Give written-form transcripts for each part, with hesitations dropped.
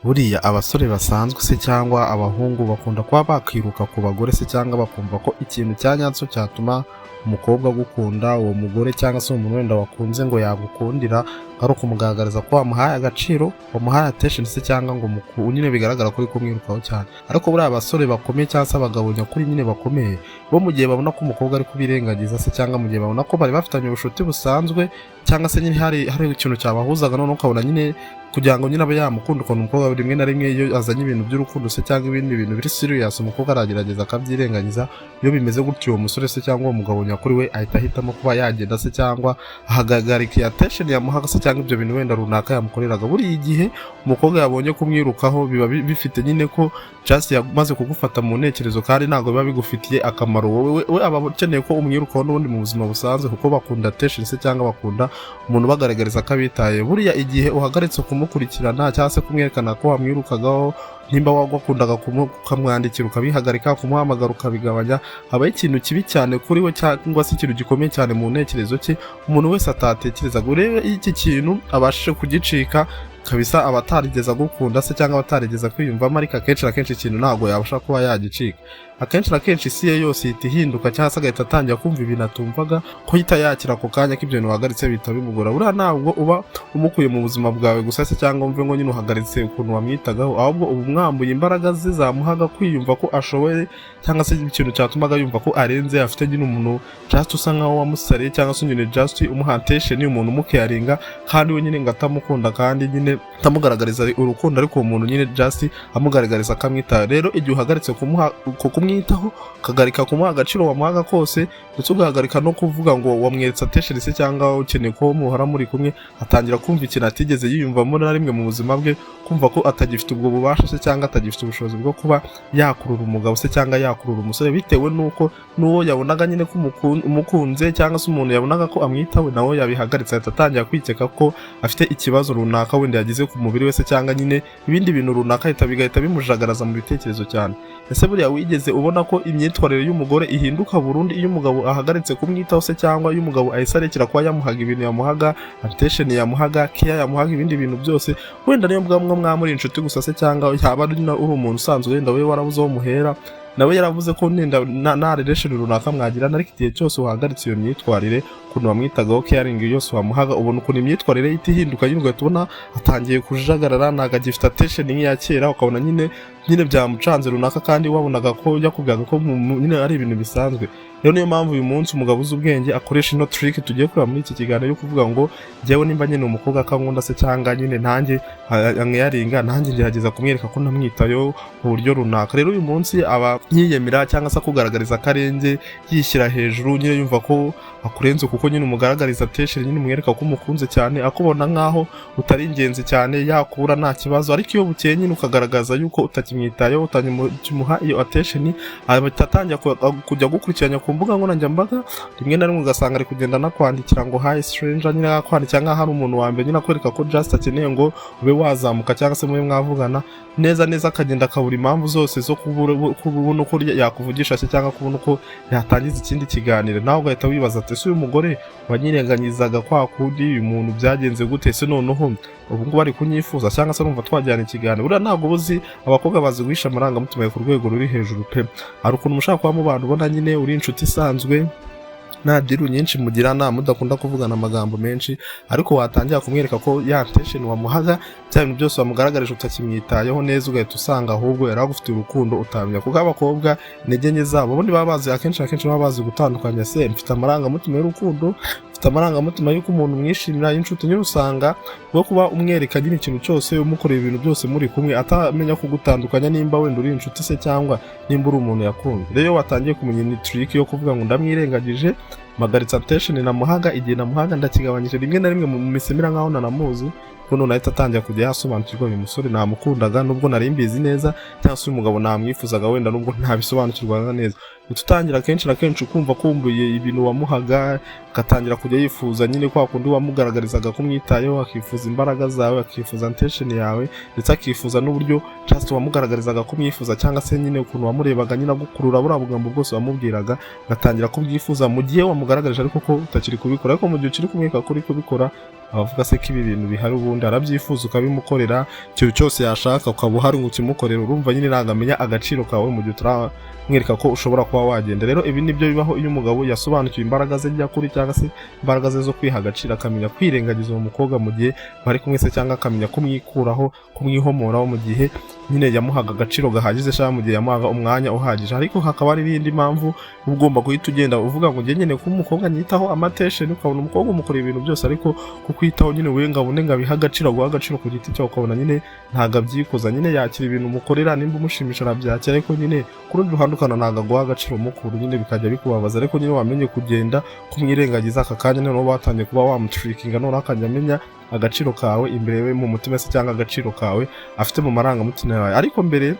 Buriya abasore basanzwe se cyangwa abahungu bakunda kuba bakiruka ku bagore se cyangwa bakumva ko ikintu cya nyacyo cyatuma umukobwa agukunda, uwo mugore cyangwa se umuntu wenda wakunze ngo yagukundira, ari ukumugaragariza ko wamuhaye agaciro, wamuhaye attention se cyangwa ngo nyine bigaragara ko uri kumwirukaho cyane. Ariko buriya abasore bakomeye cyangwa se abagabo nyakuri nyine bakomeye bo, mu gihe babona ko umukobwa ari kubirengagiza se cyangwa mu gihe babona ko bari bafitanye ubucuti busanzwe cyangwa se nyine hari ikintu cyabahuzaga, noneho ukabona nyine kugira ngo nyine abe yamukunda, ukuntu umukobwa rimwe na rimwe iyo azanye ibintu by'urukundo se cyangwa ibindi bintu biri serious, umukobwa aragerageza akabyirengagiza. Iyo bimeze gutyo, uwo musore se cyangwa uwo mugabo nyakuri we ahita ahitamo kuba yagenda se cyangwa ahagarika iyi attention yamuhaga se cyangwa ibyo bintu wenda runaka yamukoreraga. Buriya igihe umukobwa yabonye kumwirukaho, biba bifite nyine ko just yamaze kugufata mu ntekerezo, kandi ntabwo biba bigufitiye akamaro wowe. We aba akeneye ko umwirukaho n'ubundi mu buzima busanzwe, kuko bakunda attention se cyangwa bakunda umuntu ubagaragariza ko abitaye. Buriya igihe uhagaritse kumukurikirana cyangwa se kumwerekana ko wamwirukagaho, nimba wakundaga ukamwandikira ukabihagarika, kumuhamagara ukabigabanya, habaho ikintu kibi cyane kuri we cyangwa se ikintu gikomeye cyane mu ntekerezo cye umuntu wese atatekerezaga. Urebe iyo iki kintu abashije kugicika kabisa, aba atarigeze agukunda se cyangwa aba atarigeze kwiyumvamo. Ariko akenshi na kenshi ikintu ntabwo yabasha kuba yagicika. Akenshi na kenshi isi ye yose ihita ihinduka, cyangwa se agahita atangira kumva ibintu atumvaga ko ihita yakira ako kanya ko ibyo bintu wahagaritse bihita bimugora. Buriya ntabwo uba umukuye mu buzima bwawe gusa se cyangwa wumve ngo nyine uhagaritse ukuntu wamwitagaho, ahubwo uba umwambuye imbaraga ze zamuhaga kwiyumva ko ashoboye, cyangwa se ikintu cyatumaga yumva ko arenze, afite nyine umuntu just usa nkaho wamusariye, cyangwa se nyine just umuha attention, umuntu umucaringa, kandi we nyine ngo atamukunda, kandi nyine atamugaragariza urukundo, ariko uwo muntu nyine just amugaragariza akamwitaho. Rero igihe uhagaritse kumuha kumwitaho, ukahagarika kumuha agaciro wamuhaga kose, ndetse ugahagarika no kuvuga ngo wamweretse attention se cyangwa ukeneye ko muhora muri kumwe, atangira kumva ikintu atigeze yiyumvamo na rimwe mu buzima bwe, kumva ko atagifite ubwo bubasha se cyangwa atagifite ubushobozi bwo kuba yakurura umugabo se cyangwa yakurura umusore, bitewe n'uko n'uwo yabonaga nyine ko umukunze cyangwa se umuntu yabonaga ko amwitaho nawe yabihagaritse. Ahita atangira kwikeka ko afite ikibazo runaka wenda yagize ku mubiri we se cyangwa nyine ibindi bintu runaka, ahita bigahita bimujagaraza mu bitekerezo cyane. Ese buriya wigeze ubona ko imyitwarire y'umugore ihinduka burundu iyo umugabo ahagaritse kumwitaho se cyangwa iyo umugabo ahise arekera kuba yamuhaga ibintu yamuhaga, attention yamuhaga, care yamuhaga, ibindi bintu byose? Wenda niyo bwamwe mwaba muri inshuti gusa se cyangwa yaba uri umuntu usanzwe, wenda we warabuze aho muhera, nawe yaravuze ko nenda nta relation runaka mwagirana, ariko igihe cyose uhagaritse iyo myitwarire, ukuntu wamwitagaho, caring yose wamuhaga, ubona ukuntu imyitwarire ye ihita ihinduka nyine, ugahita ubona atangiye kujagarara, ntabwo agifite attention nk'iya kera, ukabona nyine byamucanze runaka, kandi wabonaga ko yakubwiraga ko nyine ari ibintu bisanzwe. Rero niyo mpamvu uyu munsi umugabo uzi ubwenge akoresha ino trick tugiye kureba muri iki kiganiro yo kuvuga ngo njyewe nimba nyine umukobwa akankunda se cyangwa nyine nanjye ancaringa, nanjye ngerageza kumwereka ko namwitayeho mu buryo runaka. Rero uyu munsi aba yiyemera cyangwa se akugaragariza akarenge, yishyira hejuru nyine, yumva ko akurenze, kuko nyine umugaragariza attention, nyine umwereka ko umukunze cyane, akubona nkaho utari ingenzi cyane, yakubura nta kibazo. Ariko iyo bukeye nyine ukagaragaza yuko utakimwitayeho, utakimuha iyo attention, ahita atangira kujya gukurikiranya ku mbuga nkoranyambaga. Rimwe na rimwe ugasanga ari kugenda anakwandikira ngo "Hi stranger", nyine akwandikira nkaho ari umuntu wa mbere, nyine akwereka ko just akeneye ngo ube wazamuka cyangwa se mube mwavugana neza neza, akagenda akabura impamvu zose zo kubona uko yakuvugisha se cyangwa kubona uko yatangiza ikindi kiganiro. Nawe ugahita wibaza ati: "Ese uyu mugore wanyirenganyizaga kwa kundi, uyu muntu byagenze gute? Ese noneho ubu ngubu ari kunyifuza cyangwa se numva twajyana ikiganiro?" Buriya ntabwo uba uzi, abakobwa bazi guhisha amarangamutima ku rwego ruri hejuru pe. Hari ukuntu mushaka kuba mubana, ubona nyine uri inshuti isanzwe, nta deal nyinshi mugirana, mudakunda kuvugana amagambo menshi, ariko watangira kumwereka ko ya attention wamuhaga, bya bintu byose wamugaragarije, utakimwitayeho neza, ugahita usanga ahubwo yari agufitiye urukundo utamenya, kuko abakobwa intege nke zabo ubundi baba bazi, akenshi na kenshi baba bazi gutandukanya se mfite amarangamutima y'urukundo, mfite amarangamutima y'uko umuntu mwishimira y'inshuti. Nyine usanga bwo kuba umwereka nyine ikintu cyose, umukorera ibintu byose muri kumwe, atamenya kugutandukanya nimba wenda uri inshuti se cyangwa nimba uri umuntu yakunze. Rero iyo watangiye kumenya ni trick yo kuvuga ngo ndamwirengagije, mpagaritse attention namuhaga, igihe namuhaga ndakigabanyije, rimwe na rimwe mu misemera nkaho nanamuzi, kuko none ahita atangira kujya yasobanukirwa: uyu musore namukundaga nubwo nari mbizi neza, cyangwa se uyu mugabo namwifuzaga wenda nubwo ntabisobanukirwaga neza. Uhita utangira kenshi na kenshi ukumva akumbuye ibintu wamuhaga, agatangira kujya yifuza nyine kwa kundi wamugaragarizaga ko umwitayeho, akifuza imbaraga zawe, akifuza attention yawe, ndetse akifuza n'uburyo just wamugaragarizaga ko umwifuza, cyangwa se nyine ukuntu wamurebaga nyine agukurura, buriya bugambo bwose wamubwiraga agatangira kubwifuza mu gihe wamugaragarije ariko ko utakiri kubikora. Ariko mu gihe ukiri kumwereka ko uri kubikora. Abavuga se ko ibi bintu bihari, ubundi arabyifuza ukabimukorera, ikintu cyose yashaka ukaba uhari ngo ukimukorere. Urumva nyine ntabwo amenya agaciro kawe mu gihe utaramwereka ko ushobora kuba wagenda. Rero ibi nibyo bibaho iyo umugabo yasobanukiwe imbaraga ze nyakuri, cyangwa se imbaraga ze zo kwiha agaciro, akamenya kwirengagiza uwo mukobwa mu gihe bari kumwe se, cyangwa akamenya kumwikuraho, kumwihomoraho mu gihe nyine yamuhaga agaciro gahagije, cyangwa mu gihe yamuhaga umwanya uhagije. Ariko hakaba hari n'indi mpamvu uba ugomba guhita ugenda uvuga ngo njye nyine kuba umukobwa nyitaho attention. Ukabona umukobwa umukorera ibintu byose, ariko kukwitaho nyine we ngo abone ngo abihe agaciro, aguhe agaciro ku giti cyawe, ukabona nyine ntabwo abyikoza. Nyine yakira ibintu umukorera, nimba umushimisha arabyakira, ariko nyine ku rundi ruhande ukabona ntabwo aguha agaciro mukuru, nyine bikajya bikubabaza. Ariko nyine wamenye kugenda kumwirengagiza aka kanya, noneho watangiye kuba wamutrickinga, noneho akajya amenya agaciro kawe imbere we mu mutima se, cyangwa agaciro kawe afite mu marangamutima yawe. Ariko mbere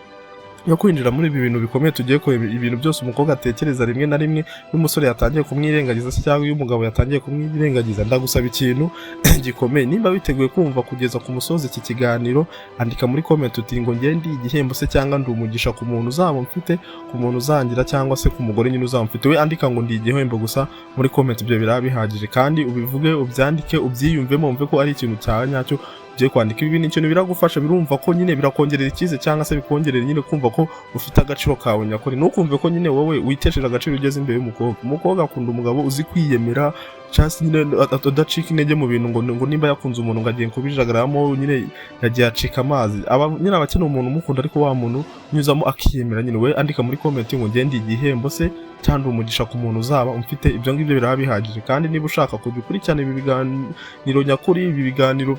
yo kwinjira muri ibi bintu bikomeye, tugiye kureba ibintu byose umukobwa atekereza rimwe na rimwe n'umusore yatangiye kumwirengagiza se, cyangwa iyo umugabo yatangiye kumwirengagiza. Ndagusaba ikintu gikomeye: nimba witeguye kumva kugeza ku musozi iki kiganiro, andika muri comment uti ngo njye ndi igihembo se, cyangwa ndi umugisha ku muntu uzaba mfite, ku muntu uzangira, cyangwa se ku mugore nyine uzaba mfite. We andika ngo ndi igihembo gusa muri comment, ibyo biraba bihagije. Kandi ubivuge, ubyandike, ubyiyumvemo, wumve ko ari ikintu cyawe nyacyo ugiye kwandika. Ibi ni ikintu biragufasha, birumva ko nyine birakongerera icyizere, cyangwa se bikongerera nyine kumva ko ufite agaciro kawe nyakuri. Ntukumve ko nyine wowe witesheje agaciro ugeze imbere y'umukobwa. Umukobwa akunda umugabo uzi kwiyemera, cyangwa se nyine udacika intege mu bintu, ngo nimba yakunze umuntu ngo agiye kubijagaramo, nyine yagiye acika amazi. Aba nyine aba akeneye umuntu umukunda, ariko wa muntu unyuzamo akiyemera nyine. We andika muri comment ngo ngende igihembo se, cyangwa umugisha ku muntu uzaba umfite. Ibyo ngibyo biraba bihagije. Kandi niba ushaka kujya ukurikirana ibi biganiro nyakuri, ibi biganiro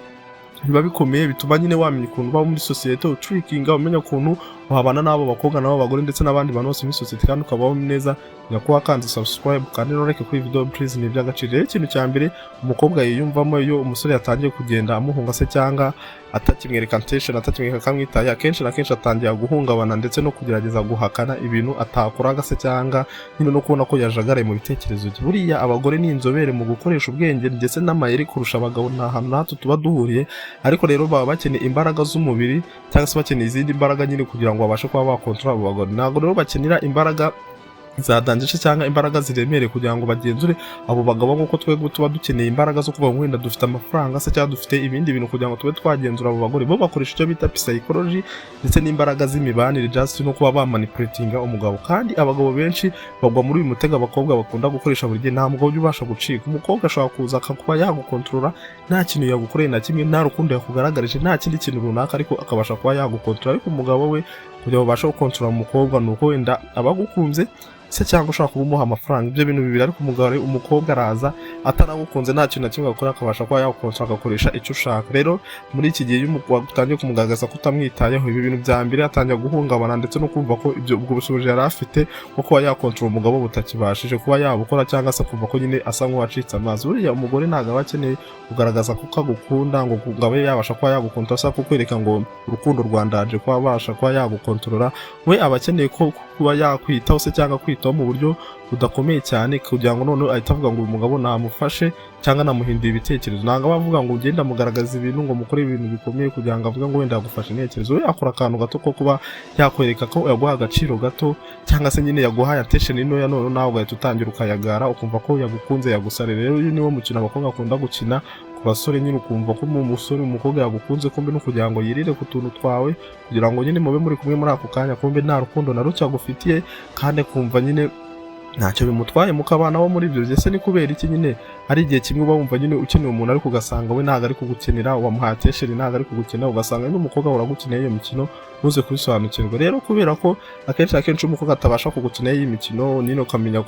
biba bikomeye, bituma nyine wamenya ukuntu uba muri sosiyete utrickinga, umenya ukuntu wabana n'abo bakobwa n'abo bagore ndetse n'abandi bantu bose muri sosiyete, kandi ukabaho neza, nyakuba wakanze subscribe kandi ntureke kuri video please, ni iby'agaciro. Rero ikintu cya mbere umukobwa yiyumvamo iyo umusore yatangiye kugenda amuhunga se, cyangwa atakimwereka attention, atakimwereka akamwitaye, akenshi na kenshi atangira guhungabana ndetse no kugerageza guhakana ibintu atakoraga se, cyangwa nyine no kubona ko yajagaraye mu bitekerezo bye. Buriya abagore ni inzobere mu gukoresha ubwenge ndetse n'amayeri kurusha abagabo, nta hantu na hato tuba duhuriye. Ariko rero baba bakeneye imbaraga z'umubiri, cyangwa se bakeneye izindi mbaraga nyine kugira ngo babashe kuba bakontorora abo bagore. Ntabwo rero bakenera imbaraga za danger cyangwa imbaraga ziremereye kugira ngo bagenzure abo bagabo, nk'uko twebwe tuba dukeneye imbaraga zo kuvuga ngo wenda dufite amafaranga se, cyangwa dufite ibindi bintu kugira ngo tube twagenzura abo bagore. Bo bakoresha icyo bita psychology ndetse n'imbaraga z'imibanire, just no kuba bamanipulatinga umugabo. Kandi abagabo benshi bagwa muri uyu mutego abakobwa bakunda gukoresha buri gihe. Nta mugabo ujya ubasha gucika umukobwa. Ashobora kuza akakuba yagukontorora nta kintu yagukoreye na kimwe, nta rukundo yakugaragarije, nta kindi kintu runaka, ariko akabasha kuba yagukontorora. Ariko umugabo we, kugira ngo ubashe gukontorora umukobwa, ni uko wenda aba agukunze se, cyangwa ushobora kuba umuha amafaranga, ibyo bintu bibiri. Ariko umugabo, umukobwa araza atanagukunze, nta kintu na kimwe akora, akabasha kuba yagukontorora, agakoresha icyo ushaka. Rero muri iki gihe iyo utangiye kumugaragaza ko utamwitayeho, ibi bintu bya mbere atangira guhungabana ndetse no kumva ko ibyo ubwo bushobozi yari afite bwo kuba yakontorora umugabo butakibashije kuba yabukora, cyangwa se kumva ko nyine asa nk'uwacitse amazi. Buriya umugore ntabwo aba akeneye kugaragaza ko agukunda ngo abe yabasha kuba yagukontorora, se kukwereka ngo urukundo rwandaje kuba abasha kuba yagukontorora. We aba akeneye ko kuba yakwitaho se, cyangwa kwitaho mu buryo budakomeye cyane, kugira ngo noneho ahite avuga ngo uyu mugabo namufashe cyangwa namuhinduye ibitekerezo. Ntabwo aba avuga ngo ugende amugaragaza ibintu, ngo mukore ibintu bikomeye kugira ngo avuge ngo wenda yagufashe intekerezo. We yakora akantu gato ko kuba yakwereka ko yaguha agaciro gato, cyangwa se nyine yaguhaye attention ntoya, noneho nawe ugahita utangira ukayagara, ukumva ko yagukunze, yagusare. Rero uyu niwo mukino abakobwa bakunda gukina ku basore nyine, ukumva ko mu musore, umukobwa yagukunze, kumbe no kugira ngo yirire ku tuntu twawe, kugira ngo nyine mube muri kumwe muri ako kanya, kumbe nta rukundo na ruke agufitiye, kandi akumva nyine ntacyo bimutwaye mukabana wo muri ibyo. Ese ni kubera iki nyine hari igihe kimwe uba wumva nyine ukeneye umuntu, ariko ugasanga we ntabwo ari kugukenera, wamuhaye attention ntabwo ari kugukenera, ugasanga nyine umukobwa uragukeneye iyo mikino, ntuze kubisobanukirwa? Rero kubera ko akenshi na kenshi umukobwa atabasha kugukenera iyi mikino nyine, ukamenya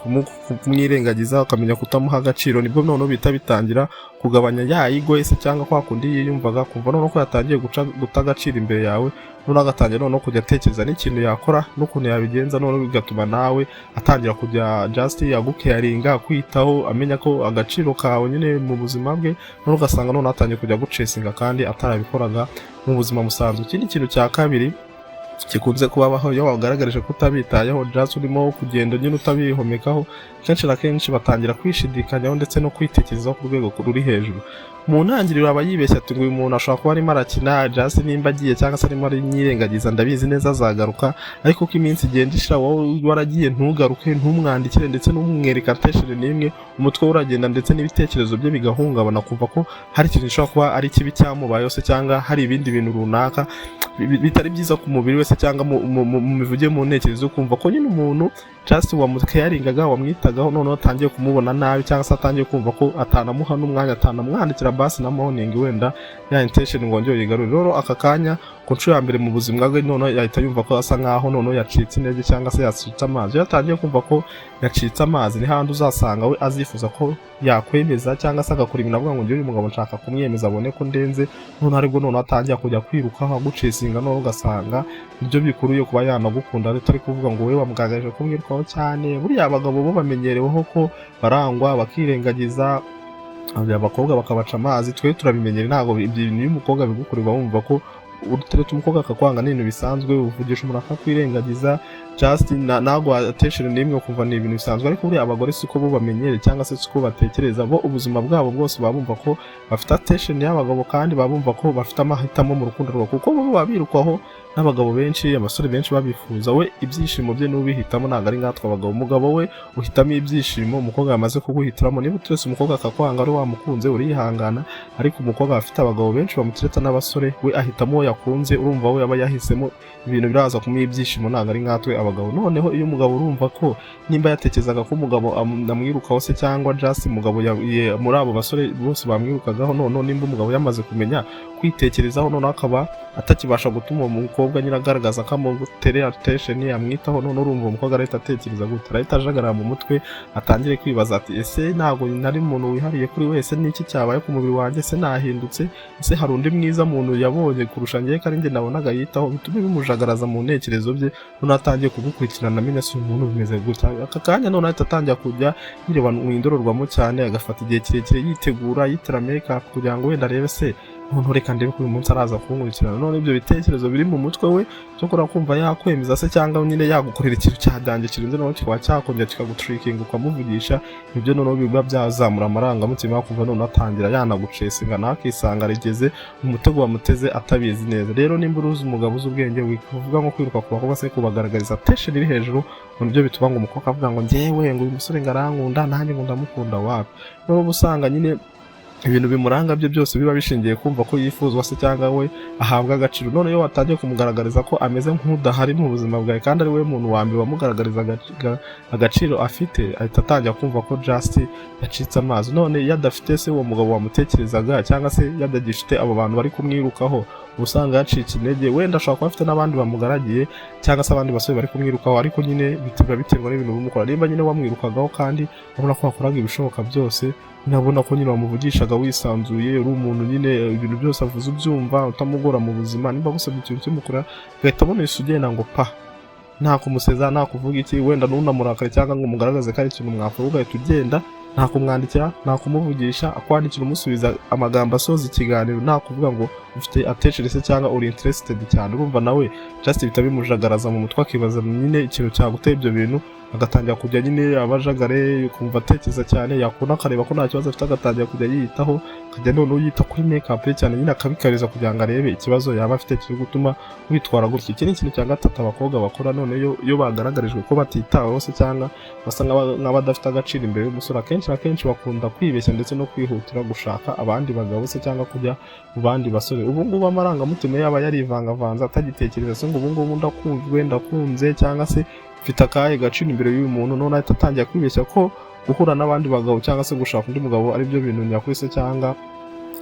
kumwirengagiza, ukamenya kutamuha agaciro, nibwo noneho bihita bitangira kugabanya ya ego se, cyangwa kwa kundi yiyumvaga, kumva noneho ko yatangiye guta agaciro imbere yawe, noneho agatangira noneho kujya atekereza n'ikintu yakora n'ukuntu yabigenza, noneho bigatuma nawe atangira kujya just agucaringa, akwitaho, amenya ko agaciro kawe nyine mu buzima bwe, noneho ugasanga noneho atangiye kujya aguchasinga kandi atarabikoraga mu buzima busanzwe. Ikindi kintu cya kabiri Gikunze kubabaho iyo wagaragarije ko utabitayeho, just urimo kugenda nyine utabihomekaho, kenshi na kenshi batangira kwishidikanyaho ndetse no kwitekerezaho ku rwego ruri hejuru. Mu ntangiriro aba yibeshya ati ngo uyu muntu ashobora kuba arimo arakina, just nimba agiye cyangwa se arimo arinyirengagiza, ndabizi neza azagaruka. Ariko uko iminsi igenda ishira, wowe waragiye ntugaruke, ntumwandikire ndetse ntumwereke attention n'imwe, umutwe we uragenda ndetse n'ibitekerezo bye bigahungabana, kumva ko hari ikintu gishobora kuba ari kibi cyamubayeho se, cyangwa hari ibindi bintu runaka bitari byiza ku mubiri wese, cyangwa mu mivugire, mu ntekerezo, kumva ko nyine umuntu just wamucaringaga, wamwitagaho, noneho atangiye kumubona nabi, cyangwa se atangiye kumva ko atanamuha n'umwanya, atanamwandikira basi na morning, wenda ya intention ngo ngere yigarure. Rero aka kanya, ku nshuro ya mbere mu buzima bwe, noneho yahita yumva ko asa nkaho noneho yacitse intege cyangwa se yacitse amazi. Iyo atangiye kumva ko yacitse amazi, ni handi uzasanga we azifuza ko yakwemeza, cyangwa se agakora ibintu avuga ngo njyewe uyu mugabo nshaka kumwemeza abone ko ndenze. Noneho aribwo noneho atangira kujya kwirukaho aguchasinga, noneho ugasanga ibyo bikuruye kuba yanagukunda, atari kuvuga ngo wowe wamugaragaje kumwirukaho cyane. Buriya abagabo bo bamenyereweho ko barangwa bakirengagiza abakobwa, bakabaca amazi. Twe turabimenyere, ntabwo ibyo bintu iyo umukobwa bigukorera wumva ko uteretse umukobwa akakwanga ni ibintu bisanzwe. Uvugisha umuntu akakwirengagiza, just ntabwo attention n'imwe, ukumva ni ibintu bisanzwe. Ariko buriya abagore siko bo bamenyere cyangwa se siko batekereza. Bo ubuzima bwabo bwose baba bumva ko bafite attention y'abagabo, kandi baba bumva ko bafite amahitamo mu rukundo rwabo, kuko bo baba birukwaho n'abagabo benshi, abasore benshi babifuza. We ibyishimo bye n'ubihitamo, ntabwo ari nkatwe abagabo. Umugabo we uhitamo ibyishimo umukobwa yamaze kuguhitiramo. Niba uturetse umukobwa akakwanga ari wamukunze, urihangana. Ariko umukobwa afite abagabo benshi bamutereta n'abasore, we ahitamo uwo yakunze. Urumva we aba yahisemo ibintu biraza kumuha ibyishimo, ntabwo ari nkatwe abagabo. Noneho iyo umugabo, urumva ko nimba yatekerezaga ko umugabo amwirukaho se, cyangwa just umugabo muri abo basore bose bamwirukagaho, noneho nimba umugabo yamaze kumenya kwitekerezaho, noneho akaba atakibasha gutuma uwo mukobwa nyine agaragaza ko amutereye attention, amwitaho, noneho urumva umukobwa arahita atekereza gute? Arahita ajagarara mu mutwe, atangire kwibaza ati: "Ese ntabwo nari umuntu wihariye kuri wese? Niki cyabaye ku mubiri wanjye? Ese nahindutse? Ese hari undi mwiza muntu yabonye kurusha njyewe, ko ari njye nabonaga yitaho?" Bitume bimujagaraza mu ntekerezo bye. Noneho atangiye kugukurikirana, amenya se uyu muntu bimeze gutya aka kanya. Noneho ahita atangira kujya yireba mu indorerwamo cyane, agafata igihe kirekire yitegura, yitera make kugira ngo wenda arebe se noneho reka ndebe ko uyu munsi araza kunkurikirana. None ibyo bitekerezo biri mu mutwe we cyo kumva yakwemeza se, cyangwa nyine yagukorera ikintu cyadange kirenze, noneho kikaba cyakongera kikagutrickinga ukamuvugisha, ibyo noneho biba byazamura amarangamutima, kumva noneho atangira yanaguchasinga, nawe akisanga rigeze mu mutego wamuteze atabizi neza. Rero nimba uruzi umugabo uzi ubwenge, wikuvuga nko kwiruka ku bakobwa se, kubagaragariza attention iri hejuru, ngo nibyo bituma ngo umukobwa avuga ngo njyewe ngo uyu musore ngo arankunda, nanjye ngo ndamukunda. Wapi! Noneho uba usanga nyine ibintu bimuranga bye byose biba bishingiye kumva ko yifuzwa se, cyangwa we ahabwa agaciro. None iyo watangiye kumugaragariza ko ameze nk'udahari mu buzima bwawe, kandi ari we muntu wa mbere wamugaragariza agaciro afite, ahita atangira kumva ko just yacitse amazi. None iyo adafite se uwo mugabo wamutekerezaga, cyangwa se iyo adagifite abo bantu bari kumwirukaho, uba usanga yacitse intege. Wenda ashobora kuba afite n'abandi bamugaragiye, cyangwa se abandi basore bari kumwirukaho, ariko nyine biba biterwa n'ibintu bimukora. Nimba nyine wamwirukagaho kandi ubona ko wakoraga ibishoboka byose, nabona ko nyine wamuvugishaga wisanzuye, uri umuntu nyine ibintu byose avuze ubyumva, utamugora mu buzima, nimba agusabye ikintu kimukora ugahita abona ugenda ngo pa, nta kumuseza, nta kuvuga iki, wenda ntunamurakare cyangwa ngo umugaragaze ko ari ikintu mwapfa, ugahita ugenda, nta kumwandikira, nta kumuvugisha, akwandikira umusubiza amagambo asoza ikiganiro, nta kuvuga ngo ufite attention se cyangwa uri interested cyane, urumva nawe just bihita bimujagaraza mu mutwe, akibaza nyine ikintu cyaguteye ibyo bintu, agatangira kujya nyine abajagare, kumva atekereza cyane. Yakubona akareba ko nta kibazo afite, agatangira kujya yiyitaho, akajya noneho yita kuri make up ye cyane nyine, akabikariza kugira ngo arebe ikibazo yaba afite kiri gutuma witwara gutya. Iki ni ikintu cya gatatu abakobwa bakora. None iyo bagaragarijwe ko batitaweho se, cyangwa basa nk'abadafite agaciro imbere y'umusore, akenshi na kenshi bakunda kwibeshya ndetse no kwihutira gushaka abandi bagabo se, cyangwa kujya mu bandi basore. Ubu ngubu amarangamutima yaba yarivangavanze, atagitekereza se ngo ubu ngubu ndakunzwe, ndakunze, cyangwa se mfite akahe gaciro imbere y'uyu muntu. None ahita atangira kwibeshya ko guhura n'abandi bagabo cyangwa se gushaka undi mugabo ari byo bintu nyakuri se, cyangwa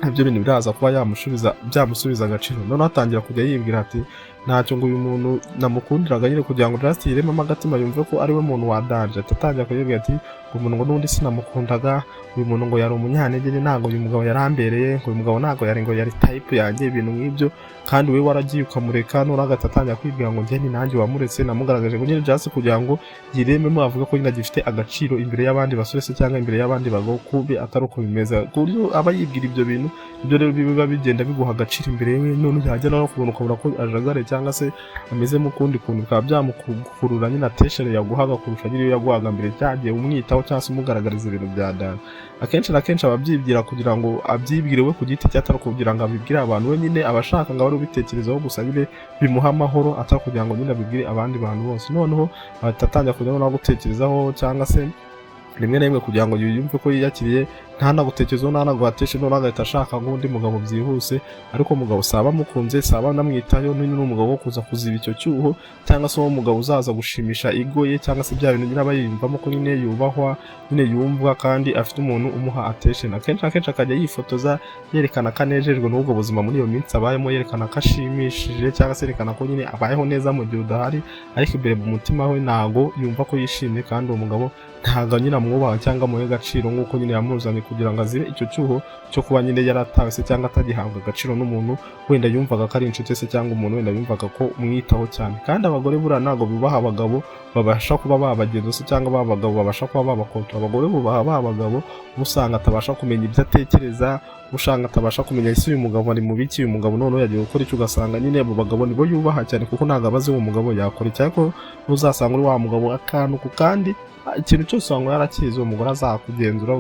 ibyo bintu biraza kuba yamusubiza, byamusubiza agaciro. Noneho atangira kujya yibwira ati ntacyo, ngo uyu muntu namukundiraga nyine kugira ngo just yirememo agatima, yumve ko ari we muntu wa danger. Atangira kuyibwira ati ngo umuntu ngo n'ubundi sinamukundaga, uyu muntu ngo yari umunyantege nke, ntabwo uyu mugabo yarambereye, ngo uyu mugabo ntabwo yari ngo yari type yanjye, ibintu nk'ibyo. Kandi we waragiye ukamureka. Noneho agahita atangira kwibwira ngo njye ni nanjye wamuretse, namugaragaje ngo nyine just kugira ngo yirememo, avuga ko nyine agifite agaciro imbere y'abandi basore se, cyangwa imbere y'abandi bagabo, kumbe atari uko bimeze. Ku buryo aba yibwira ibyo bintu, ibyo rero biba bigenda biguha agaciro imbere ye. None yajya nawe kubona ukabona ko ajagare cyane. cyangwa se ameze mu kundi kuntu, bikaba byamukurura nyine attention yaguhaga kurusha nyine iyo yaguhaga mbere, cyagiye umwitaho cyangwa se umugaragariza ibintu bya danger. Akenshi na kenshi aba abyibwira kugira ngo abyibwire we ku giti cye, atari kugira ngo abibwire abantu. We nyine aba ashaka ngo abe ubitekerezaho gusa nyine bimuha amahoro, atari kugira ngo nyine abibwire abandi bantu bose. Noneho ahita atangira kujya no gutekerezaho, cyangwa se rimwe na rimwe kugira ngo yumve ko yiyakiriye, ntanagutekerezeho, ntanaguha attention, noneho agahita ashaka nk'undi mugabo byihuse. Ariko umugabo saba amukunze, saba anamwitaho, nyine ni umugabo wo kuza kuziba icyo cyuho, cyangwa se uwo mugabo uzaza gushimisha ego ye, cyangwa se bya bintu nyine aba yiyumvamo ko nyine yubahwa, nyine yumvwa kandi afite umuntu umuha attention. Akenshi na kenshi akajya yifotoza yerekana ko anejejwe n'ubwo buzima muri iyo minsi abayemo, yerekana ko ashimishije, cyangwa se yerekana ko nyine abayeho neza mu gihe udahari, ariko imbere mu mutima we ntago yumva ko yishimye, kandi uwo mugabo ntabwo nyine amwubaha cyangwa amuhe agaciro nk'uko nyine yamuzanye kugira ngo azibe icyo cyuho cyo kuba nyine yaratawe se cyangwa atagihabwa agaciro n'umuntu wenda yumvaga ko ari inshuti se, cyangwa umuntu wenda yumvaga ko umwitaho cyane. Kandi abagore buriya ntabwo bubaha abagabo babasha kuba babagenza se, cyangwa ba bagabo babasha kuba babakontora. Abagore bubaha ba bagabo usanga atabasha kumenya ibyo atekereza, usanga atabasha kumenya ese uyu mugabo ari mu biki, uyu mugabo noneho yagiye gukora icyo. Ugasanga nyine abo bagabo nibo yubaha cyane, kuko ntabwo aba azi uwo mugabo yakora iki. Ariko ntuzasanga uri wa mugabo akantu ku kandi, ikintu cyose usanga yarakizi, uwo mugore azakugenzura,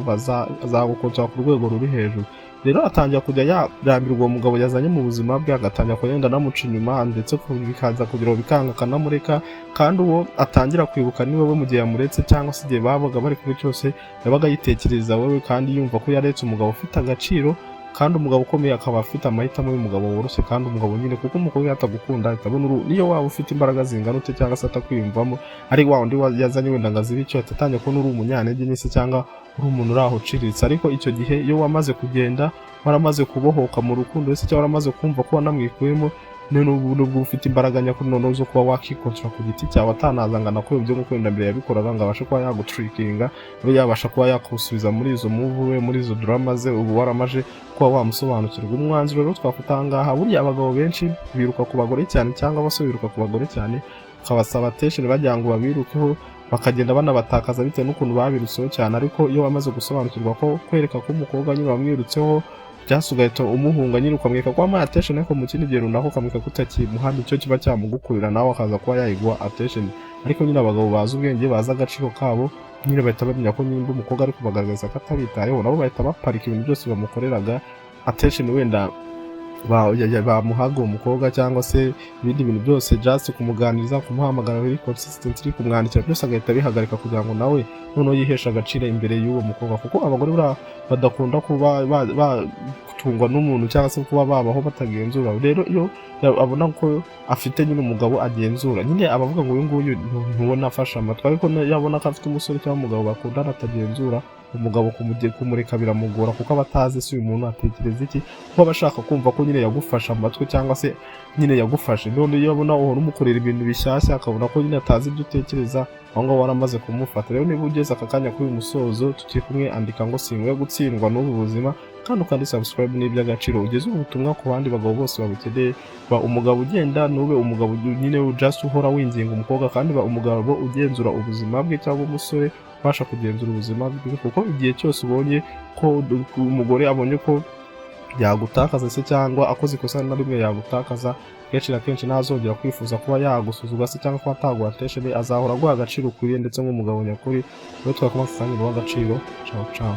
azagukontora ku rwego ruri hejuru. Rero atangira kujya yarambirwa uwo mugabo yazanye mu buzima bwe, agatangira kugenda anamuca inyuma, ndetse bikaza kugira ngo bikanga akanamureka. Kandi uwo atangira kwibuka ni wowe mu gihe yamuretse, cyangwa se igihe babaga bari kumwe cyose yabaga yitekereza wowe, kandi yumva ko yaretse umugabo ufite agaciro kandi umugabo ukomeye, akaba afite amahitamo y'umugabo woroshye kandi umugabo nyine. Kuko umukobwa iyo atagukunda ahita abona niyo waba ufite imbaraga zingana ute, cyangwa se atakwiyumvamo, ari wa wundi yazanye wenda ngo azibe icyo, ahita atangira kubona uri umunyantege nke se, cyangwa uri umuntu uri aho uciriritse. Ariko icyo gihe iyo wamaze kugenda, waramaze kubohoka mu rukundo se, cyangwa waramaze kumva ko wanamwikuyemo, none ubu nubwo ufite imbaraga nyakuri noneho zo kuba wakikontorora ku giti cyawe, atanaza ngo anakuyobye nk'uko wenda mbere yabikoraga, ngo abashe kuba yagutrickinga, abe yabasha kuba yakusubiza muri izo move we, muri izo drama ze, ubu waramaje kuba wamusobanukirwa. Umwanzuro rero twafata aha ngaha, burya abagabo benshi biruka ku bagore cyane, cyangwa abasore biruka ku bagore cyane, bakabasaba attention bagira ngo babirukeho, bakagenda banabatakaza bitewe n'ukuntu babirutseho cyane. Ariko iyo wamaze gusobanukirwa ko kwereka ko umukobwa nyine wamwirutseho byasi, ugahita umuhunga nyine, ukamwereka ko wamuhaye attention, ariko mu kindi gihe runaka ukamwereka ko utakimuha, nicyo kiba cyamugukurira nawe akaza kuba yayiguha attention. Ariko nyine abagabo bazi ubwenge, bazi agaciro kabo, nyine bahita bamenya ko nimba umukobwa ari kubagaragaza ko atabitayeho, nabo bahita baparika ibintu byose bamukoreraga, attention wenda bamuhaga uwo mukobwa, cyangwa se ibindi bintu byose, just kumuganiriza, kumuhamagara biri consistently, kumwandikira, byose agahita abihagarika kugira ngo nawe noneho yiheshe agaciro imbere y'uwo mukobwa. Kuko abagore buriya badakunda kuba batungwa n'umuntu, cyangwa se kuba babaho batagenzura. Rero iyo abona ko afite nyine umugabo agenzura, nyine aba avuga ngo uyu nguyu ntubona afashe amatwi. Ariko iyo abona ko afite umusore cyangwa umugabo bakundana atagenzura, umugabo kumureka biramugora, kuko aba atazi se uyu muntu atekereza iki, kuko aba ashaka kumva ko nyine yagufashe amatwi, cyangwa se nyine yagufashe. None iyo abona uhora umukorera ibintu bishyashya, akabona ko nyine atazi ibyo utekereza, aho ngaho waramaze kumufata. Rero niba ugeze aka kanya kuri uyu musozo tukiri kumwe, andika ngo "Sinkwiye gutsindwa n'ubu buzima", kandi ukandi subscribe ni iby'agaciro. Ugeze ubutumwa ku bandi bagabo bose babukeneye. Ba umugabo ugenda, ntube umugabo nyine just uhora winginga umukobwa, kandi ba umugabo ugenzura ubuzima bwe, cyangwa umusore ubasha kugenzura ubuzima bwe. Kuko igihe cyose ubonye ko umugore abonye ko yagutakaza se, cyangwa akoze ikosa na rimwe yagutakaza, kenshi na kenshi ntazongera kwifuza kuba yagusuzugura se, cyangwa kuba ataguha attention. Azahora aguha agaciro ukwiriye, ndetse nk'umugabo nyakuri. Rero twakuba akanya w'agaciro. Ciao ciao.